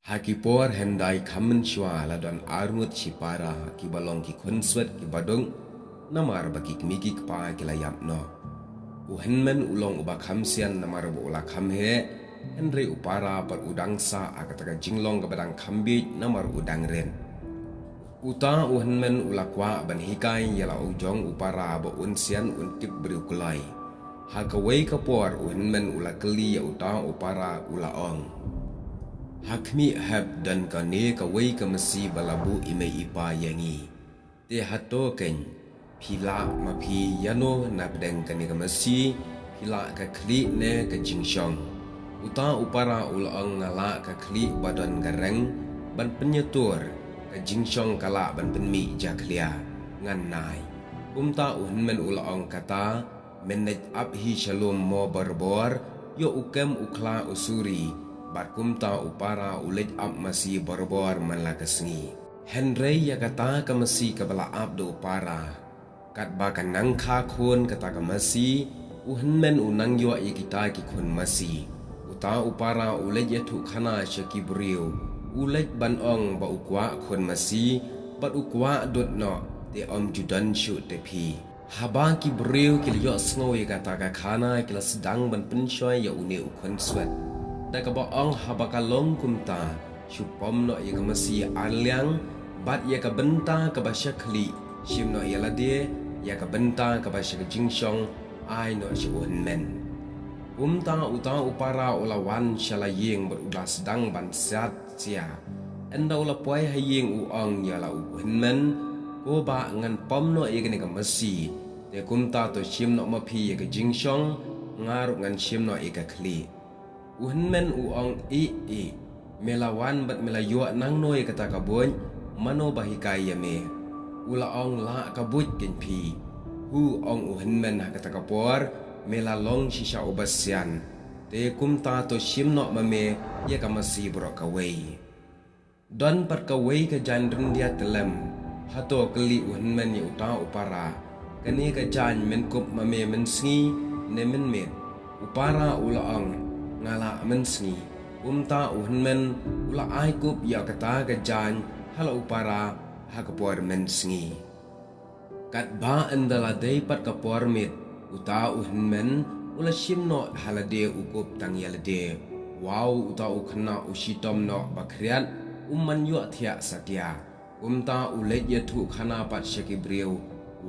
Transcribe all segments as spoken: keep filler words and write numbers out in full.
Ha ki por hyndai kham mynshuwa la don arngut shipara kiba long ki khunswet kiba duk, namar ba ki kmie ki kpa ki la ïap noh. U hynmen u long uba kham sian namar ba u la kham heh, hynrei u para pat u dang sah ha kata ka jinglong kaba dang kham bieit namar u dang rit. Uta u hynmen u la kwah ban hikai ïa la u jong u para ba un sian un tip briew kloi. Ha kawei ka por u hynmen u la kylli ïa uta u para u la ong, ha khmih hep don kane kawei ka masi ba la buh i mei i pa ïa ngi. Te hato keiñ, phi lah ma phi ïano na pdeng kane ka masi phi lah ka khlieh ne ka jingshong? Uta u para u la ong, nga lah ka khlieh ba don ka reng ban pynïatur, ka jingshong ka lah ban pynmih jakhlia. Ngan nai. Kumta u hynmen u la ong, kata men leit ap hi sha lum mo barabor, ïoh u kem u khla u suri. Bad kumta u para u leit ap masi barabor man la ka sngi. Hynrei ïa kata ka masi kaba la ap da u para, katba ka nang kha khun kata ka masi, u hynmen u nang ïoh ïa kita ki khun masi. Uta u para u leit ïathuh khana sha ki briew, u leit ban ong ba u kwah khun masi, bad u kwah dud noh, te ym ju don shuh te phi. Haba ki briew ki la ïohsngew ïa kata ka khana ki la sdang ban pynshoi ïa une u khunswet, da kaba ong, haba ka long kumta, shu pom noh ïa ka masi ar liang, bad ïa ka bynta kaba sha khlieh shim noh ïa lade, ïa ka bynta kaba sha ka jingshong ai noh sha u hynmen. Kumta uta u para u la wan sha la ïing bad u la sdang ban siat sia. Ynda u la poi ha ïing u ong ïa la u hynmen, ko bah, ngan pom noh ïa kane ka masi, te kumta to shim noh ma phi ïa ka jingshong, nga ruh ngan shim noh ïa ka khlieh. U hynmen u ong, ih ih, me la wan bad me la ïoh nangno ïa kata ka buit, mano ba hikai ïa me? U la ong, lah ka buit keiñ phi. Hu, ong u hynmen, ha kata ka por me la long shisha uba sian. Te kumta to shim noh ma me ïa ka masi baroh kawei. Don pat kawei ka jaiñ ryndia tyllem. Hato, kylli u hynmen ïa uta u para, kane ka jaiñ men kup ma me mynsngi ne mynmiet? U para u la ong, nga lah mynsngi. Kumta u hynmen u la ai kup ïa kata ka jaiñ ha la u para ha ka por mynsngi. Katba ynda la dei pat ka por miet, uta u hynmen u la shim noh ha lade u kup tang ïa lade. Wow, uta u khynnah u shitom noh ba khriat, um man ïohthiah satia. Kumta u leit ïathuh khana pat sha ki briew.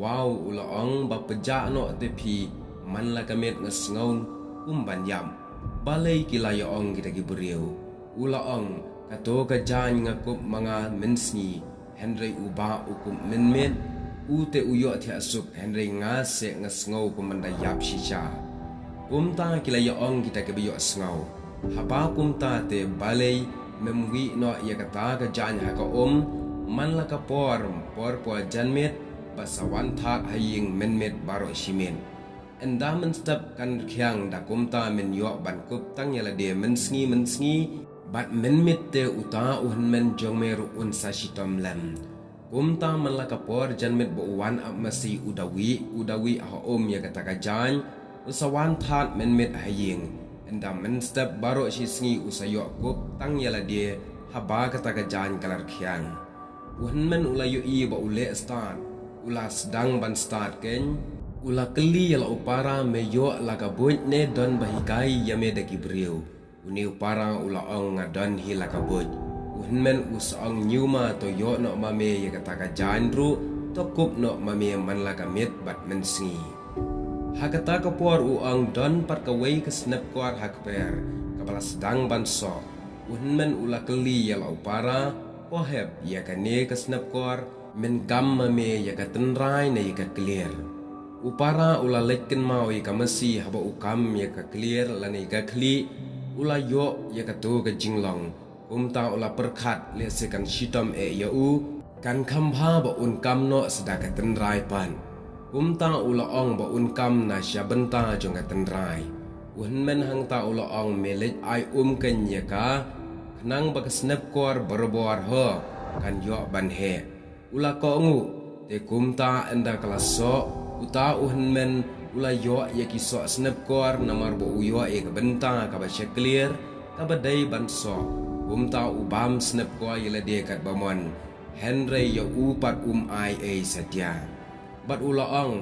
Wow, u la ong, ba pjah noh te phi, man la ka miet nga sngew kum ban ïap. Balei ki la ïa ong kita ki briew? U la ong, kato ka jaiñ nga kup ma nga mynsngi, hynrei u bah u kup mynmiet, u te u ïohthiah suk, hynrei nga seh nga sngew kum ban da ïap shisha. Kumta ki la ïa ong kita kiba ïohsngew, haba kumta te balei mem wieh noh ïa kata ka jaiñ ha ka um, man la ka por, por por janmiet, bad sa wan thad ha ïing mynmiet baroh shi miet. Ynda mynstep kan rkhiang, da kumta men ïoh ban kup tang ïa lade mynsngi mynsngi, bad mynmiet te uta u hynmen jong me ruh un sa shitom lem. Kumta man la ka por janmiet ba u wan ap masi u da wieh, u da wieh ha um ïa kata ka jaiñ, u sa wan thad mynmiet ha ïing. Ynda mynstep baroh shi sngi u sa ïoh kup tang ïa lade haba kata ka jaiñ ka la rkhiang. U hynmen u la ïohi ba u leh stad, u la sdang ban stad keiñ. U la kylli ïa la u para, me ïoh la ka buit ne don ba hikai ïa me da ki briew? Une u para u la ong, nga don hi la ka buit. U hynmen u sa ong, ñiuma to ïoh noh ma me ïa kata ka jaiñ ruh, to kup noh ma me man la ka miet bad mynsngi. Ha kata ka por u ong, don pat kawei ka snep kor ha kper kaba la sdang ban soh. U hynmen u la kylli ïa la u para, ko hep, ïa kane ka snep kor men kam ma me ïa ka tynrai ne ïa ka klier? U para u la leit kynmaw ïa ka masi, haba u kam ïa ka klier lane ïa ka khlieh, u la ïoh ïa kato ka jinglong. Kumta u la pyrkhat, lehse kan shitom eh ïa u, kan kham bha ba un kam noh sa da ka tynrai pat. Kumta u la ong ba un kam na sha bynta jong ka tynrai. U hynmen hangta u la ong, me leit ai um keiñ ïa ka, khnang ba ka snep kor barabor ho kan ïoh ban heh. U la kohnguh, te kumta ynda ka la soh, uta u hynmen u la ïoh ïa ki soh snep kor namar ba u ïoh ïa ka bynta kaba shaklier kaba dei ban soh. Kumta u bam snep kor ïa lade katba mon, hynrei ïa u pat um ai ei satia. Bad u la ong,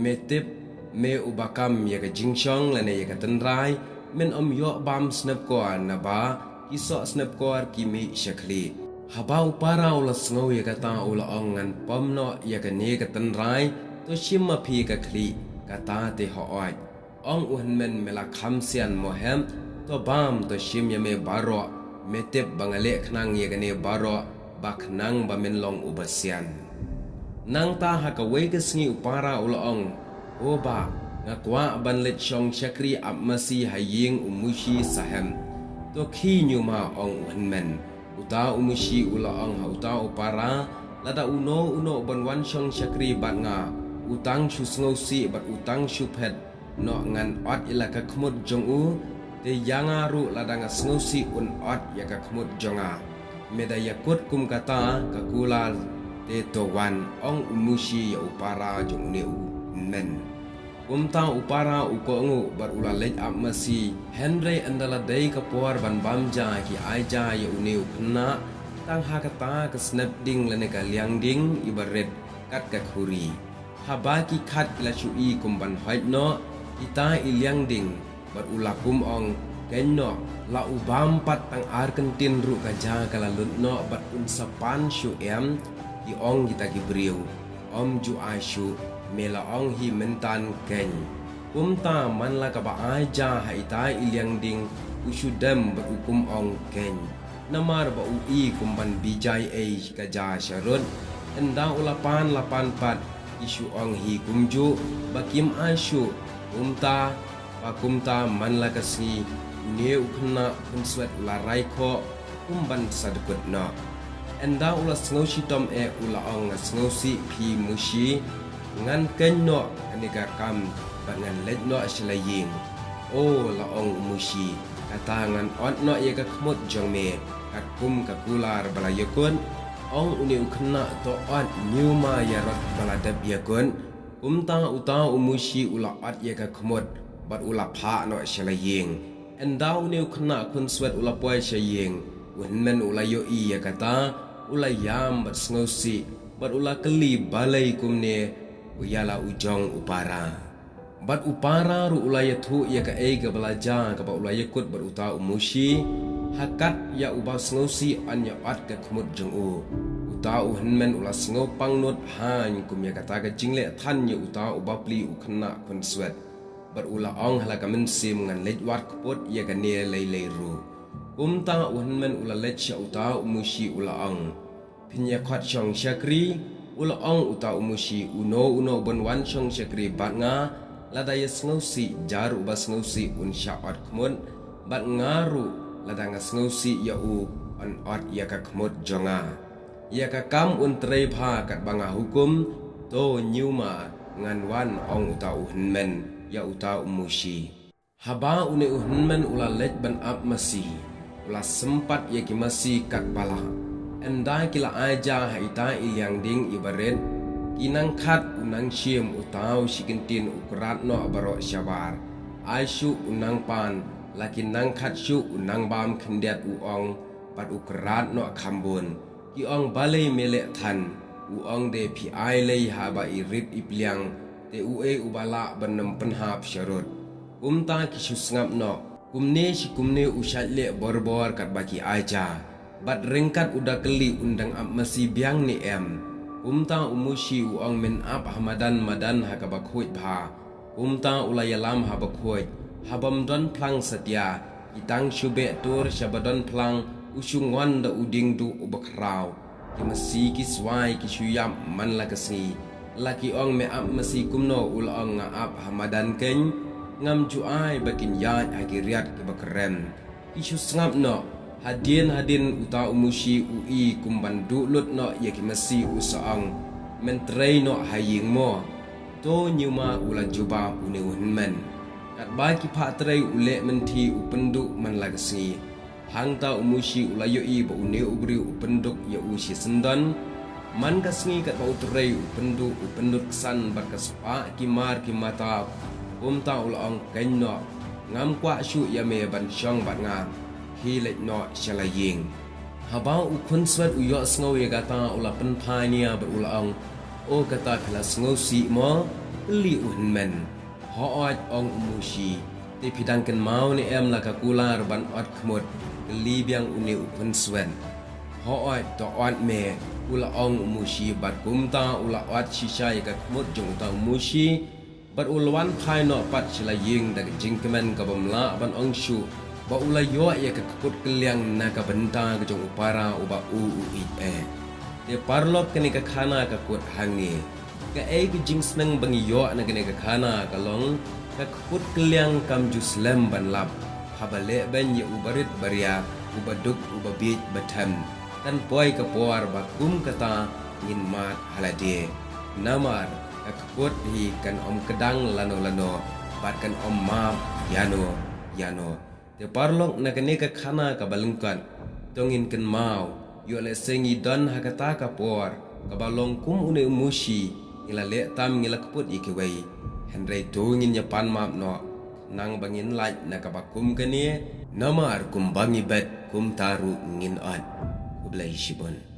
me tip, me uba kam ïa ka jingshong lane ïa ka tynrai, men ym ïoh bam snep kor naba ki soh snep kor ki mih sha khlieh. Haba u para u la sngew ïa kata u la ong, ngan pom noh ïa kane ka tynrai, to shim ma phi ka khlieh, kata te hooid. Ong u hynmen, me la kham sian mo hem, to bam, to shim ïa me baroh, me tip ba nga leh khnang ïa kane baroh, ba khnang ba men long uba sian. Nangta ha kawei ka sngi u para u la ong, o bah, nga kwah ban leit shong shakri ap masi ha ïing u Mushi sa hem. To khie ñiuma, ong u hynmen. Uta u Mushi u la ong ha uta u para, lada uno uno ban wan shong shakri bad nga, u tang shu sngewsih bad u tang shu phet noh ngan ot ïa la ka khmut jong u, te ïa nga ruh lada nga sngewsih un ot ïa ka khmut jong nga. Me da ïakut kum kata ka kular te to wan, ong u Mushi ïa u para jong une u hynmen. Kumta u para u kohnguh bad u la leit ap masi, hynrei ynda la dei ka por ban bam ja ki ai ja ïa une u khynnah, tang ha kata ka snep ding lane ka liang ding iba rit kat ka khuri. Haba ki khat ki la shu i kum ban hoid noh ita i liang ding, bad u la kum ong, keiñ noh, la u bam pat tang ar kyntien ruh ka ja ka la lut noh bad un sa pan shuh em, ki ong kita ki briew. Ym ju ai shuh, me la ong hi mynta keiñ. Kumta man la kaba ai ja ha ita i liang ding, u shu dem bad u kum ong keiñ. Namar ba u i kum ban bijai ei ka ja sharud. Ynda u la pan la pan pat, ki shu ong hi kumjuh ba kim ai shuh. Kumta ba kumta man la ka sngi, une u khynnah khunswet u la rai khoh kum ban sa dkut noh. Ynda u la sngew shitom eh u la ong, nga sngewsih phi Mushi, ngan keiñ noh kane ka kam bad ngan leit noh sha la ïing. O, la ong u Mushi, kata ngan ot noh ïa ka khmut jong me katkum ka kular ba la ïakut. Ong une u khynnah, to ot ñiuma ïa rot ba la dep ïakut. Kumta uta u Mushi u la ot ïa ka khmut bad u la phah noh sha la ïing. Ynda une u khynnah khunswet u la poi sha ïing, u hynmen u la ïohi ïa kata, u la ïam bad sngewsih bad u la kylli balei kumne ïa la u jong u para. Bad u para ruh u la ïathuh ïa kaei kaba la jia kaba u la ïakut bad uta u Mushi, ha kat ïa uba sngewsih yn ïa ot ka khmut jong u. Uta u hynmen u la sngew pangnud hain kum ïa kata ka jingleh than ïa uta u bapli u khynnah khunswet. Bad u la ong ha la ka mynsiem, ngan leit wad kput ïa kane lei lei ruh. Kumta u hynmen u la leit sha uta u Mushi u la ong, phin ïa khot shong shakri? U la ong uta u Mushi, uno uno ban wan shong shakri bad nga, lada ïa sngewsih, jar uba sngewsih un shah ot khmut, bad nga ruh lada nga sngewsih ïa u, yn ot ïa ka khmut jong nga. Ïa ka kam un trei bha katba nga hukum. To ñiuma ngan wan, ong uta u hynmen ïa uta u Mushi. Haba une u hynmen u la leit ban ap masi, u la sympat ïa ki masi katba lah. Ynda ki la ai ja ha ita i liang ding iba rit, ki nang khat u nang shim, uta u shi kyntien u krat noh baroh shabar. Ai shuh u nang pan, la ki nang khat shuh u nang bam khyndiat u ong, bad u krat noh kham bun. Ki ong, balei me leh than? U ong, de phi ai lei haba i rit i pliang, te uei uba lah ban ym pynhap sharud? Kumta ki shu sngap noh, kumne shi kumne u shait leh borbor katba ki ai ja. Bad ryngkat u da kylli un dang ap masi biang ne em. Kumta u Mushi u ong, men ap ha madan madan ha kaba khuid bha. Kumta u la ïalam haba khuid, ha bym don phlang satia, ki tang shu beh tur sha ba don phlang, u shu ngon da u dieng duh uba khraw. Ki masi ki swai ki shu ïap man la ka sngi. La ki ong, me ap masi kumno? U la ong, nga ap ha madan keiñ, ngam ju ai ba kin ïaid ha ki riat kiba kren. Ki shu sngap noh, hadien hadien uta u Mushi u i kum ban duh lut noh ïa ki masi, u sa ong, men trei noh ha ïing mo. To ñiuma, u la jubab une u hynmen. Katba ki phah trei u leh mynthi u pynduh man la ka sngi. Hangta u Mushi u la ïohi ba une u briew u pynduk ïa u shi syndon. Man ka sngi katba u trei u pynduh u pyndut ksan bad ka spah ki mar ki mata. Kumta u la ong, keiñ noh, ngam kwah shuh ïa me ban shong bad nga. phi leit noh sha la ïing. Haba u khunswet u ïohsngew ïa kata u la pynphai nia bad u la ong, O kata phi la sngewsih mo, kylli u hynmen. Hooid, ong u Mushi, te phi dang kynmaw ne em la ka kular ban ot khmut, kylli biang une u khunswet. Hooid, to ot me, u la ong u Mushi bad kumta u la ot shisha ïa ka khmut jong uta u Mushi, bad u la wan phai noh pat sha la ïing da ka jingkmen kaba ym lah ban ong shuh, ba u la ïoh ïa ka kput kylliang na ka bynta ka jong u para uba u u ïeit eh. Te paralok kane ka khana ka kut hangne. Kaei ka jingsneng ba ngi ïoh na kane ka khana ka long, ka kput kylliang kam ju slem ban lap. Haba lehbeiñ ïa u barit baria, u baduk u babiej bathem, kan poi ka por ba kum kata ngin mad ha lade. Namar ka kput hi kan ym kdang lano lano, bad kan ym map ïano ïano. Te paralok na kane ka khana kaba lyngkot, to ngin kynmaw, ïoh lehse ngi don ha kata ka por kaba long kum une u Mushi, ngi la leh tam ngi la kput ïa kiwei. Hynrei to ngin ïa pan map noh, nang ba ngin lait na kaba kum kane, namar kumba ngi bet kumta ruh ngin ot. Khublei shibun.